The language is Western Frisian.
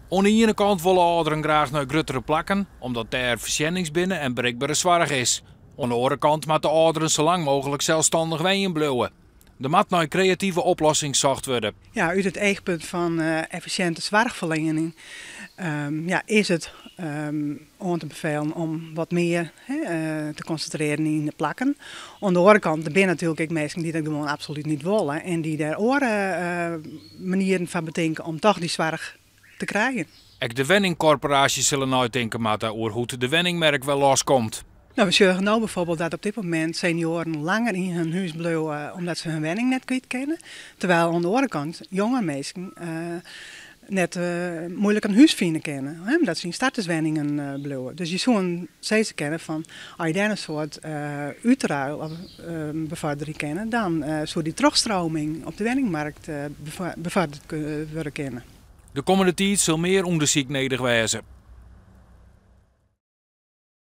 Oan de iene kant wolle âlderen graach nei gruttere plakken, omdat dêr foarsjennings binne en berikbere soarch is. Oan de oare kant moatte âlderen sa lang mooglik selsstannich wenjen bliuwe. Der moat nei kreative oplossings socht wurde. Ja, út it eachpunt fan effisjinte soarchferliening ja, is it oan te befelen om wat mear te konsintrearjen yn de plakken. Oan de oare kant, der binne natuerlik ek minsken dy't dat gewoan absolút net wolle en dy't dêr oare manieren foar betinke om toch dy soarch te krijen. Ek de wenningkorporaasjes sille neitinke moatte oer hoe't de wenningmerk wer loskomt. No, we sjogge no byfoarbyld dat op dit momint senioaren langer yn hun hûs bliuwe omdat se hun wenning net kwyt kinne. Terwijl oan de oare kant jonge minsken net muoilik in hûs fine kinne, omdat se yn starterswenningen bliuwe. Dus je soene sizze kinne fan as je dêr in soart útruil of befoarderje kinne, dan soe dy trochstreaming op de wenningmarkt befoardere wurde kinne. De kommende tiid sil mear ûndersyk nedich wêze.